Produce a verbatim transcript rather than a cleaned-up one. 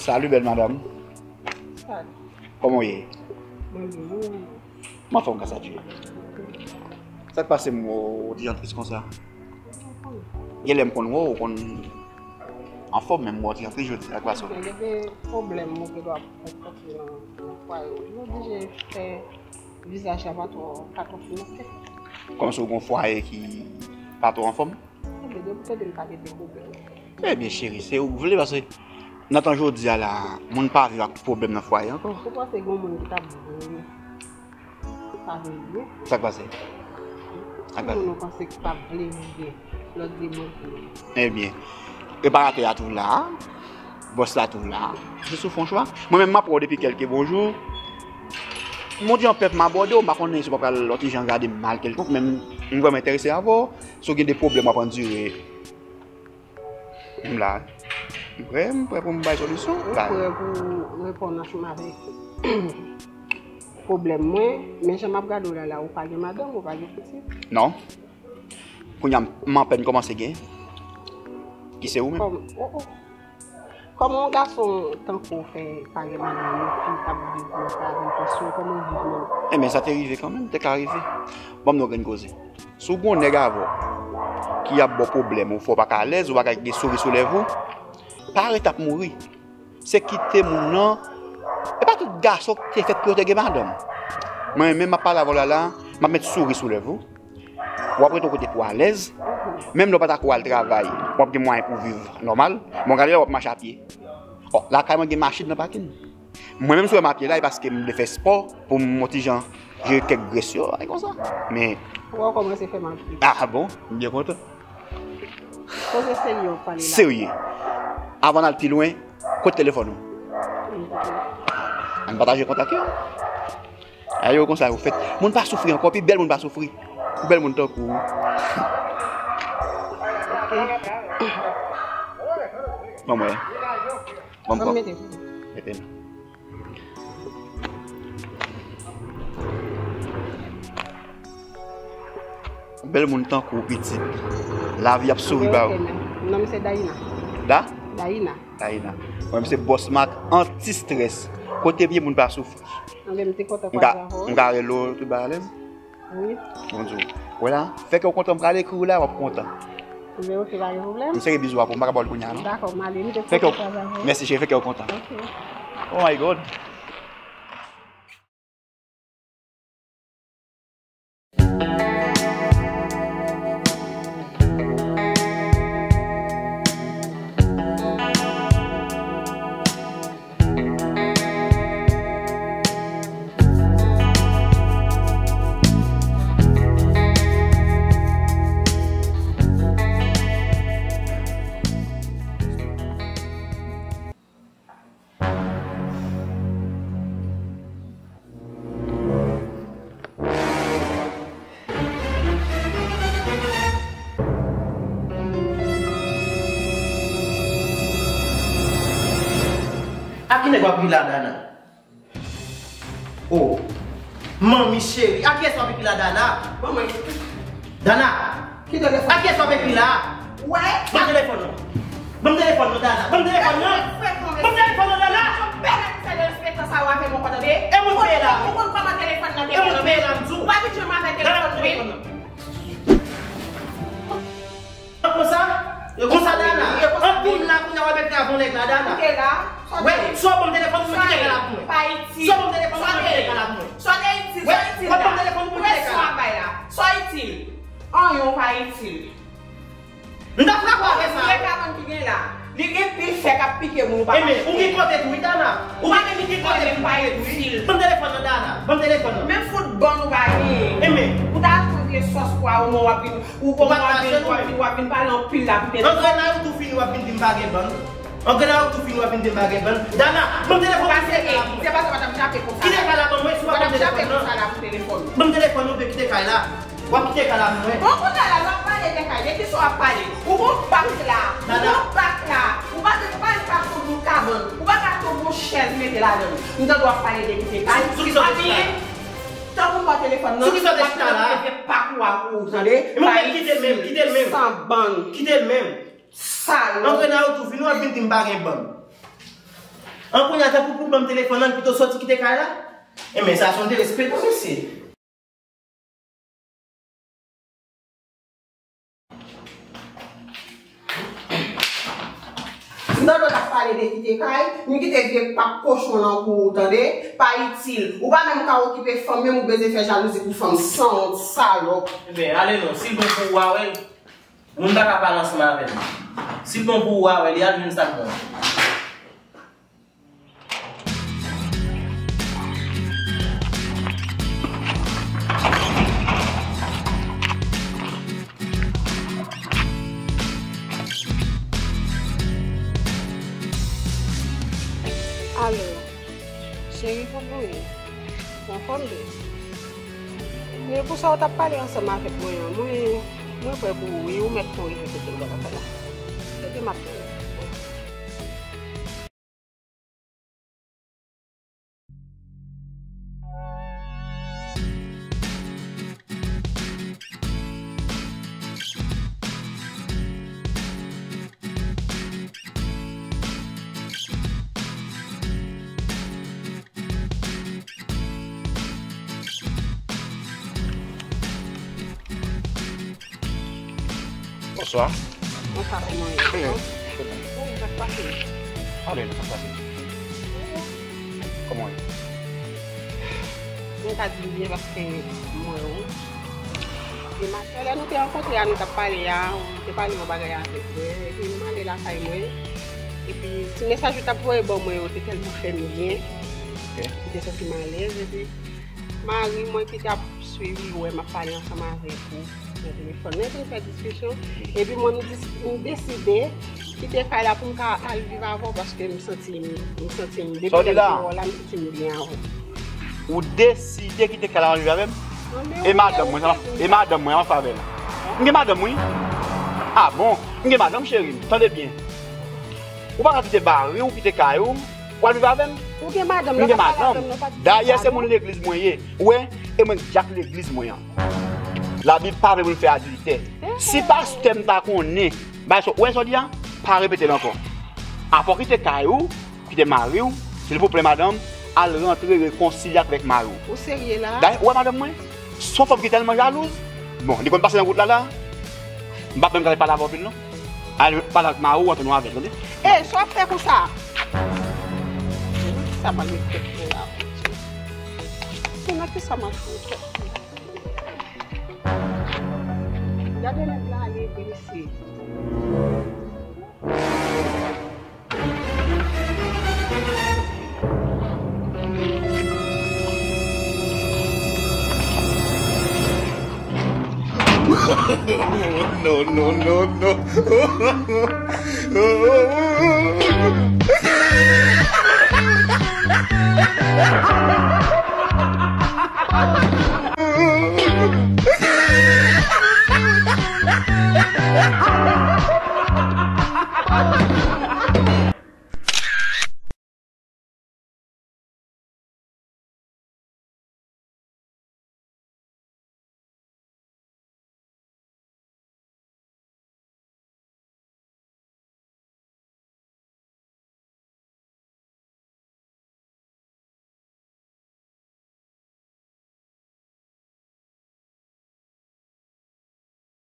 Salut, belle madame. Salut. Kòman w ye? Mwen byen, ou menm? M anfòm, gras a Dye. Sa k pase m wè w, w ti jan tris konsa? Genlè m konn wè w, w konn anfòm, men m wè w ti jan tris jodi a, sa k pase w? Gen de pwoblèm ou gen dwa rankontre nan, nan fwaye w. Li oblije fè vizaj la pa twò, pa twò fimante. Kòmsi w gen yon fwaye ki pa twò anfòm? Ebyen, depi w tande m pa gen de pwoblèm. Ebyen, cheri, se ou k vle, paske nan tan jodi a la, moun pa viv ak pwoblèm nan fwaye ankò. Ou panse gen moun ki t ap vle pa vle byen? Sa k pase? Sa k pase? Moun ou panse ki t ap vle byen, lòt de moun. Ebyen, reparatè a tou la, bòs la tou la, se sou fon chwa. Mwen menm, m ap wè w depi kèlke bon jou. Mon Dye, an pèp, m abòde w, m pa konnen si w pa pral yon ti jan gade m mal kèlkonk, men m, m vrèman enterese avè w. Si w gen de pwoblèm w ap andire, m la. M prè, m prè pou m bay solisyon. Ou prè pou reponn ansanm avèk pwoblèm mwen, men jan m ap gade w la, la, ou pa gen madanm, ou pa gen pitit? Non. Kounye a, m anpèn kòmanse gen. Ki se ou menm. Kòm, oh, oh. Kòman yon gason tankou w fè pa gen madanm, yon fi k ap viv nan kay avè l, kòman w viv menm? Ebyen, sa te rive kanmenm, te ka rive. Ban m di w yon grenn koze. Si w gen yon nèg avè w ki ap ba w pwoblèm, ou fè w pa ka alèz, ou pa ka gen souri sou lèv ou, pa ret ap mouri. Se kite moun nan. E pa tout gason ki te fèt pou yo te gen madanm. Mwen menm, m ap pale avè w la, la, m ap met souri sou lèv ou. W ap rete yon kote pou w alèz. Menm lè w pa ta ko al travay, w ap gen mwayen pou w viv nòmal. Bon, gade lè w ap mache a pye. Ò, lakay mwen gen machin nan pakin. Mwen menm, si w wè m a pye la, e paske m vle fè spò pou m yon ti jan jere kèk grès yo, bagay konsa. Men. Ou kòmanse fè m ap ri. Ah bon? M byen kontan. Koze serye w ap pale la. Serye. Avan n al pi lwen, kote telefòn ou? Ann pataje kontak yo. Ayo, konsa yo fèt. Moun pa soufri ankò, pi bèl moun pa soufri. Pi bèl moun tankou ou. Ban mwen. Ban m pran. Mete. Mete m. Bèl moun tankou w, pitit. Lavi ap souri ba ou. Non, m se Dayina. Da? Dayina. Dayina. Mwen, m se Bòs Mak, anti-strès. Kote pye moun pa soufri. Anben, m te kontan kwaze avè w. M ka rele w tout bagay alèz? Wi. Bon, di w. Wè la, fè kè w kontan, m pral ekri w la, w ap kontan. Anben, oke, pa gen pwoblèm. M sere bizou a pou w, m pa ka ba w l kounye a, non. Dakò, m ale, m te kontan kwaze avè w. Mèsi, cheri, fè kè w kontan. Oke. Oh my God. A ki nèg w ap ri la, Dana? Oh. Manmi cheri, a kiyès w ap ekri la, Dana? Ban mwen. Dana! Ki telefòn? A kiyès w ap ekri la? Wè? Ban m telefòn nan. Ban m telefòn nan, Dana. Ban m telefòn nan. Ban m telefòn nan, Dana. Bèl atisan derespektan sa yo avè mwen, tande. E moun peye la. Ou konn kòman telefòn nan te fè nan men. Ou pa vin jwenn mwen avè telefòn mwen. Konsa? Konsa, Dana? Anpil la, kounye a w ap ekri avè yon nèg la, Dana. Koute la. Wè, si w ap ban m telefòn ou, kite kay la pou mwen. Pa itil. Si w ap ban m telefòn ou, kite kay la pou mwen. Sa w te itil, sa w itil la. Wè, w ap ban m telefòn ou, kite kay la. Sa w itil. Anyen w pa itil. M ta frape w avè sa. Ou ye kabann ki gen la. Li gen pil fè k ap pike moun ou pa ka. Enben, ou gen kote tou, wi, Dana. Ou pa gen kote pou pike tou, wi. Ban m telefòn nan, Dana. Ban m telefòn nan. Men fout bann ou pa genyen. Enben. Ou ta achte yon vye sòs pwa, ou w ap vin, ou w ap vin, w ap vin, w ap vin pale anpil la pou telefòn. Antre nan ou tou fini, w ap vin di m pa gen bann. Antre nan ou tou fini, w ap vin di m pa gen bann. Dana, ban m telefòn nan, kite kay la pou mwen. Se pa sa, w ap chape konsa. Kite kay la ban mwen, si w ap ban m telefòn nan. W ap chape konsa la pou telefòn. Ban m telefòn nan, oubyen kite kay la. W ap kite kay la pou mwen. Bon, kounye a la, w ap pale de kay. De kisa w ap pale? Ou gon bak la. Ou gon bak la. Ou pa, ou pa, ou pa ka tonbe yon kabann. Ou pa ka tonbe yon chèz mete ladan l. M tande w ap pale de kite kay. Sou, sou kisa w te chita la? Tankou w pran telefòn nan, sou kisa w te chita la? W ap mete pak ou a kou, tande? E mwen, kite l menm, kite l menm. San bann. Kite l menm. Sal. Antre nan ou tou fini, w ap vin di m pa gen bann. An kounye a, tanpri pou l ban m telefòn nan, l pito soti kite kay la. Enben, sa se yon derespektan, mesye. M tande w t ap pale de kite kay, m kite vye pak kochon nan pou ou, tande? Pa itil. Ou pa menm ka okipe fanm, menm ou bezwen fè jalouzi pou fanm sanwont, salòp. Enben, ale non, si l bon pou ou, w a wè l. Moun pa ka pale ansanm avè l. Si l bon pou ou, w a wè l, al jwenn sa k bon. Alo, cheri, kòman w ye? Anfòm wi. Men pou sa w t ap pale ansanm avèk mwen an, mwen, mwen prè pou ou wi, ou mèt pou w rive kote w pral la. Kote m ap tann ou. Bonswa. Bonswa, kòman w ye? Byen. Wi, sa k pase? Ale, sa k pase? Kòman w ye? M ka di m byen paske m wè w. E maten, lè nou te rankontre a, nou t ap pale a, ou te pale yon bagay avèk mwen, epi m ale lakay mwen. Epi ti mesaj ou t ap voye ban mwen yo te tèlman fè m byen. Ok. M te santi m alèz, epi mari mwen ki t ap swiv li wè m ap pale ansanm avèk ou nan telefòn nan, epi n fè diskisyon. Epi mwen, m dis-, m deside kite kay la pou m ka al viv avè w paske m santi m, m santi m, depi lè m te wè w la, m santi m byen avè w. Ou deside kite kay la al viv avè m? E madanm mwen, sa, e madanm mwen, an fè avè l. M gen madanm, wi. A bon? M gen madanm, cheri m. Tande byen. Ou pa ka kite mari w, kite kay ou, w al viv avè m? Ou gen madanm, m gen madanm. Dayè, se moun legliz mwen ye. Ou wè, e mwen k dyak legliz mwen an. Labib pa vle pou n fè adiltè. Si pastè m ta konnen, bay sa, ou wè sa w di a? Pa repete l ankò. Afò kite kay ou, kite mari w, silvouplè madanm, al rantre rekonsilye avèk mari w. Ou serye la? Dayè, ou wè madanm mwen? Se yon fanm ki tèlman jalouz. Bon, li konn pase nan wout la la. M p ap menm gade pale avè w anpil non. Al pale ak mari w, antre nou avè l, tande? Ey, sa w ap fè konsa? Sa mal met tèt mwen la. Pou nan kisa m ap fout? Gade nèg la ale vre mesye. No, no, no, no.